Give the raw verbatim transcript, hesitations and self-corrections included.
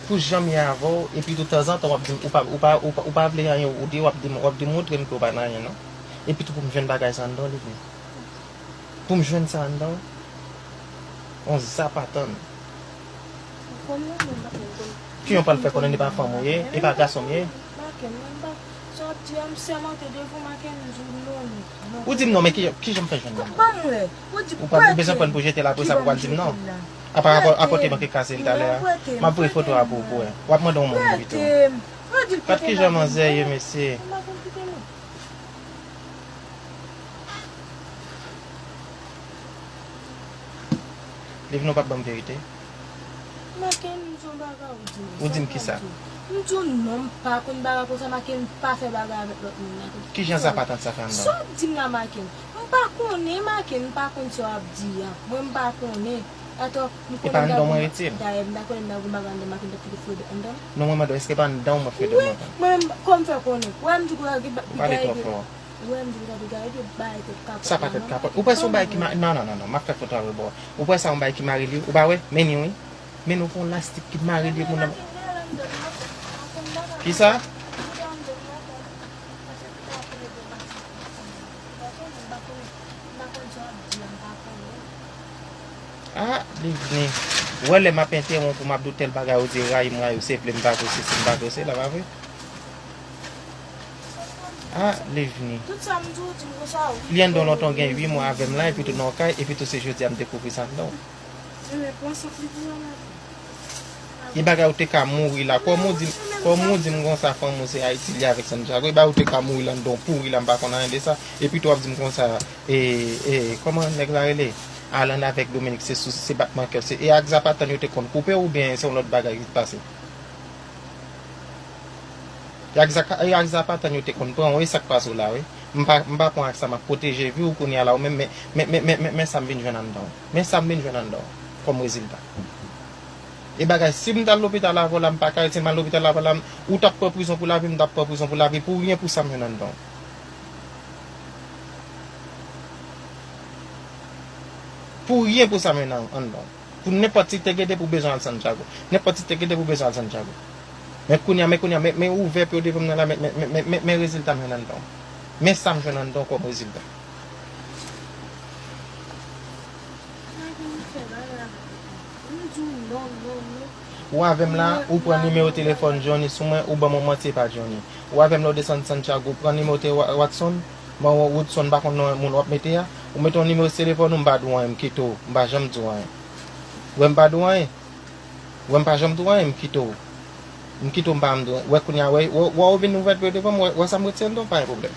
Pou jan m ye avè w, epi tou tanzantan w ap di m, ou pa, ou pa, ou pa, ou pa vle anyen, ou di, w ap di m, w ap di m montre m ke w pa nan anyen, non. Epi tou pou m jwenn bagay sa anndan w, Livni. Pou m jwenn sa anndan w, on zap atann. Ou konn mwen menm, Maken, konn. Kijan w pral fè konnen li pa fanm ou ye, e pa gason m ye? Maken, mwen m pa, sa w ap di a, m sèmante devan w, Maken, m di w non, non, non. Ou di m non, men ki, kijan m fè jwenn non? Ban m wè. Ou di, ou pa bezwen prann pou jete l apre sa pou w al di m non. Apa rapò, rapò te manke kase l talè a. M ap voye foto a pou, pou w wè. W ap mande yon moun li pito. Gad kijan manzè ye, mesye. Livni, w p ap ban m verite. Maken, m di yon bagay, ou di m. Ou di m kisa? M di w non, m pa konn bagay konsa, Maken, m pa fè bagay avèk lòt moun, Maken. Kijan sa patant sa fè anndan? Sa w ap di m la, Maken? M pa konnen, Maken, m pa konn sa w ap di a. Mwen, m pa konnen. Atò, m konnen m ta gon ba-, dayè, m ta konnen m ta gon bagay anndan, Maken, m t ap kite fwede anndan. Non, mwen mande w, èske pa anndan w mwen fwede anndan? Wi, mwen, kòm fè konnen. Wè, m di w, ou pale twò fò. Ou wè m di w sa, ou gade bagay tèt kapòt. Sa pa tèt kapòt. Ou panse yon bagay ki ma-, non, non, non, non, m ap fè foto avè w. Ou panse sa yon bagay ki mare li, ou pa wè? Men li wi. Men nou fè yon lastik ki mare li moun nan. Kisa? Ah, Livni. Ou wè lè m ap entewonp ou, m ap di w tèl bagay, ou di rayi m, rayi w, se vle m pa vle, se si m pa vle, se la, pa vre? Ah, Livni. Tout sa m di w, di m konsa, wi. Li anndan w lontan, w gen uit mwa avè m la, epi tou nan yon kay, epi tou se jodi a m dekouvri sa anndan w. Ebyen, pran sant li pou w la. E bagay ou te ka mouri la. Kòman w di m, kòman w di m konsa, fanm ou se Ayiti, li avèk Santiago. E bagay ou te ka mouri la anndan w pouri la, m pa konn anyen de sa. Epi tou w ap di m konsa, e, e, kòman nèg la rele? Alan avèk Dominique, se sou, se batman kè, se, e ak zapatann yo te konn koupe oubyen se yon lòt bagay ki t pase? E ak zaka-, e ak zapatann yo te konn pran w, e sa k pase w la, wi. M pa, m pa pran ak sa, m ap pwoteje vi w kounye a la, ou menm, men, men sa m vin jwenn anndan w. Men sa m vin jwenn anndan w, kòm rezilta. E bagay, si m t al lopital avè w la, m pa ka, si m al lopital avè w la, m, ou t ap pran prizon pou lavi, m t ap pran prizon pou lavi, pou ryen pou sa m jwenn anndan w. Pou ryen pou sa m jwenn an-, anndan w. Pou nenpòt ti te gede pou bezwen al Santiago. Nenpòt ti te gede pou bezwen al Santiago. Men kounye a, men kounye a, men, men ouvè pye w devan m nan la, men, men, men rezilta m jwenn anndan w. Men sa m jwenn anndan w kòm rezilta. Ou avè m la, ou pran nimewo telefòn Johnny sou mwen, ou ban m yon manti e pa Johnny. Ou avè m la, ou desann Santiago, ou pran nimewo te Wa-, Watson, ban w Woodson, m pa konn non moun w ap mete a. Ou mete yon nimewo telefòn ou, m pa di w anyen, m kite w, m pa janm di w anyen. Ou wè m pa di w anyen. Ou wè m pa janm di w anyen, m kite w. M kite w, m pa janm di w anyen. Ou wè kounye a, wè, wè, wè ou vin ouvè pye w devan m, wè, wè sa m retire anndan w, pa gen pwoblèm.